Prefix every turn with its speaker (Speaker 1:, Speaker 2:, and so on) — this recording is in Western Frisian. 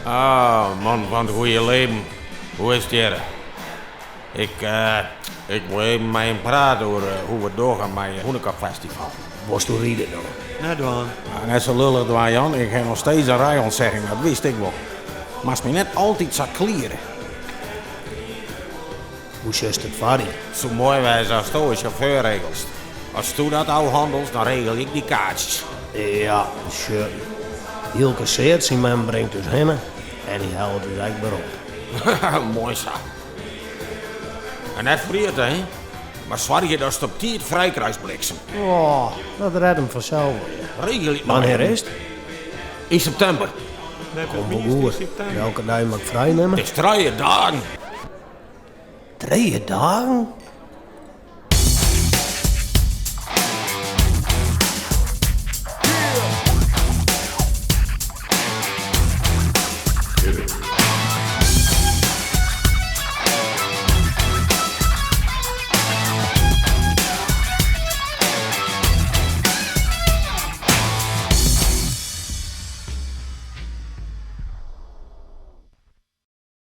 Speaker 1: Ah, man fan it goeie leven. Hoe is it hjir? Ik, ik wol even mei jim prate oer hoe't we it dogge mei it Hûnekopfestival.
Speaker 2: Wolsto ride dan?
Speaker 3: Net dwaan.
Speaker 1: Net sa lullich dwaan, Jan. Ik ha noch steeds in rijûntsegging, dat witst ek wol. Moatst my net altyd sa kliere.
Speaker 2: Hoe sjochst it foar dy?
Speaker 1: It soe moai wêze asto de sjauffeur regelst. Asto dat ôfhannelst, dan regel ik dy kaartsjes.
Speaker 2: Ja, sjoch. Hielke Seart syn mem bringt ús hinne en hy hellet ús ek wer op.
Speaker 1: Moai sa. En net ferjitte, hè? Mar soargje datst op tiid frij krijst, bliksem.
Speaker 2: Oh, dat rêdt him fansels wol.
Speaker 1: Regel it mar.
Speaker 2: Wannear is it?
Speaker 1: Yn septimber.
Speaker 2: Komt wol goed. Welke dei moat ik frij nimme?
Speaker 1: It is trije dagen.
Speaker 2: Trije dagen?